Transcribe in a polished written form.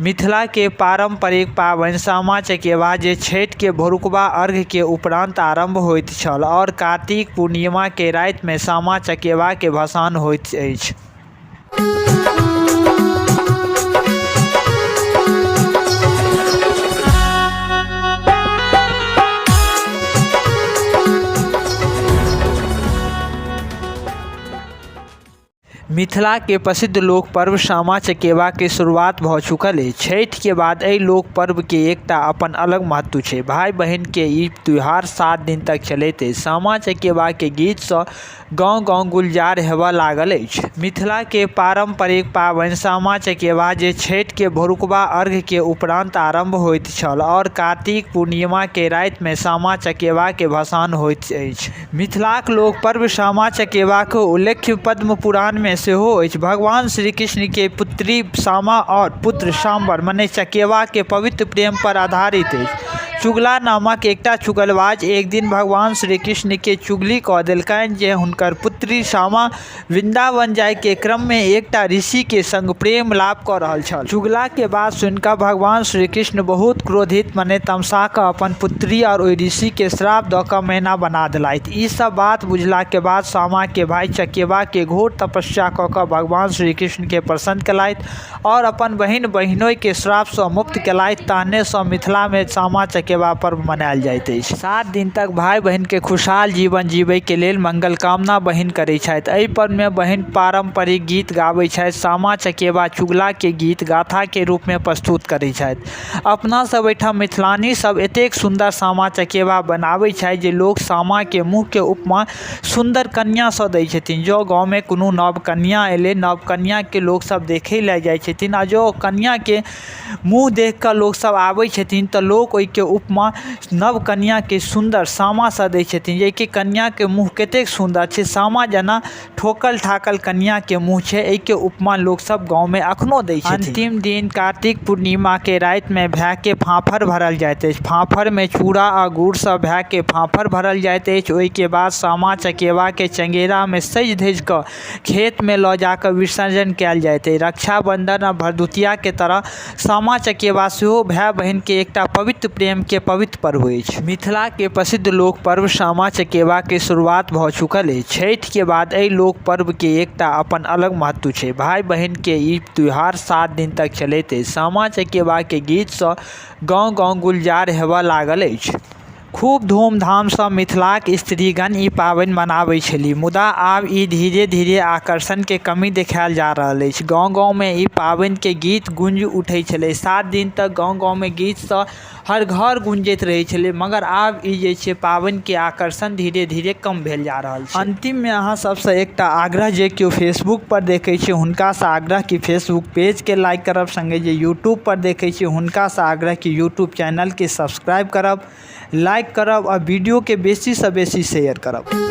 मिथिला के पारंपरिक पाबनि सामा चकेवा जे छठि के भोरुकबा अर्घ के उपरांत आरंभ होइत छल और कार्तिक पूर्णिमा के राति में सामा चकेवा के भसान होइत अछि। मिथिला के प्रसिद्ध लोक पर्व सामा चकेवा के शुरुआत भ चुकल अछि। छठि के बाद एहि लोक पर्व के एकटा अपन अलग महत्व छै। भाई बहिन के ई त्योहार 7 दिन तक चलैत अछि। सामा चकेवा के गीत सं गांव-गांव गुलजार हेबय लागल अछि। मिथिला के पारंपरिक पाबनि सामा चकेवा जे छठि के भोरुकबा अर्घ के उपरांत आरंभ होइत छल और कार्तिक पूर्णिमा के राति में सामा चकेवा के भसान होइत अछि। मिथिलाक लोकपर्व सामा चकेवाक उल्लेख पद्म पुराणमे सेहो अछि। भगवान श्रीकृष्णके पुत्री सामा आओर पुत्र साम्बर मने चकेवाके पवित्र प्रेम पर आधारित अछि। चुगला नामक एकटा चुगलबाज एक दिन भगवान श्रीकृष्णके चुगली कऽ देलकनि जे हुनकर पुत्री सामा वृन्दावन जाइके क्रममे एकटा ऋषिके सङ्ग प्रेमलाप कऽ रहल छल। चुगलाके बात सुनिकऽ भगवान श्रीकृष्ण बहुत क्रोधित मने तमसा कऽ अपन पुत्री आओर ओहि ऋषिके श्राप दऽ कऽ मैना बना देलथि। ई सब बात बुझलाके बाद सामाके भाइ चकेबाके घोर तपस्या कऽ कऽ भगवान श्रीकृष्णके प्रसन्न केलथि आओर अपन बहिन बहिनोइके श्रापसँ मुक्त केलथि। तहनेसँ मिथिलामे सामा चकेबा पर्व मनायल जाइत अछि। 7 दिन तक भाइ बहिनके खुशहाल जीवन जीबैके लेल मंगलकामना बहिन करै छथि। एहि पर्वमे बहिन पारम्परिक गीत गाबै छथि। सामा चकेबा चुगलाके गीत गाथाके रूपमे प्रस्तुत करै छथि। अपना सब एहिठाम मिथिलानी सब एतेक सुन्दर सामा चकेबा बनाबै छथि जे लोक सामाके मुँहके उपमा सुन्दर कनिआँसँ दै छथिन। जँ गाँवमे कोनो नव कनिआँ अयलै, नव कनिआँके लोकसभ देखय लए जाइ छथिन आ जँ कनिआँके मुँह देखि कऽ लोकसभ आबै छथिन तऽ लोक ओहिके उपमा नव कनिआँके सुन्दर सामासँ दै छथिन, जेकि कनिआँके मुँह कतेक सुन्दर छै, सामा जेना ठोकल ठाकल कनिआँके मुँह छै। एहिके उपमा लोकसभ गाँवमे एखनो दै छथिन। अन्तिम दिन कार्तिक पूर्णिमाके रातिमे भायके फाँफर भरल जाइत अछि। फाँफरमे चूड़ा आ गुड़सँ भायके फाँफर भरल जाइत अछि। ओहिके बाद सामा चकेबाके चङ्गेरामे सजि धजि कऽ खेतमे लऽ जा कऽ विसर्जन कयल जाइत अछि। रक्षाबन्धन आ भरदुतियाके तरह सामा चकेबा सेहो भाय बहिनके एकटा पवित्र प्रेमके पवित्र पर्व अछि। मिथिलाके प्रसिद्ध लोकपर्व सामा चकेबाके शुरुआत भऽ चुकल अछि। छठिके बाद एहि लोकपर्वके एकटा अपन अलग महत्व छै। भाय बहिनके ई त्योहार 7 दिन तक चलैत अछि। सामा चकेबाके गीतसँ गाँव गाँव गुलजार हेबऽ लागल अछि। खूब धूमधामसँ मिथिलाक स्त्रीगण ई पाबनि मनाबै छली, मुदा आब ई धीरे-धीरे आकर्षणके कमी देखायल जा रहल अछि। गाँव-गाँवमे ई पाबनिके गीत गूँजि उठै छलै। 7 दिन तक गाँव-गाँवमे गीतसँ हर घर गूँजैत रहै छलै, मगर आब ई जे छै पाबनिके आकर्षण धीरे-धीरे कम भेल जा रहल छै। अन्तिममे अहाँ सबसँ एकटा आग्रह, जे केओ फेसबुक पर देखै छी हुनकासँ आग्रह कि फेसबुक पेजके लाइक करब, सङ्गे जे यूट्यूब पर देखै छी हुनकासँ आग्रह कि यूट्यूब चैनलके सब्सक्राइब करब, लाइक करब आ वीडियोके बेसीसँ बेसी शेयर करब।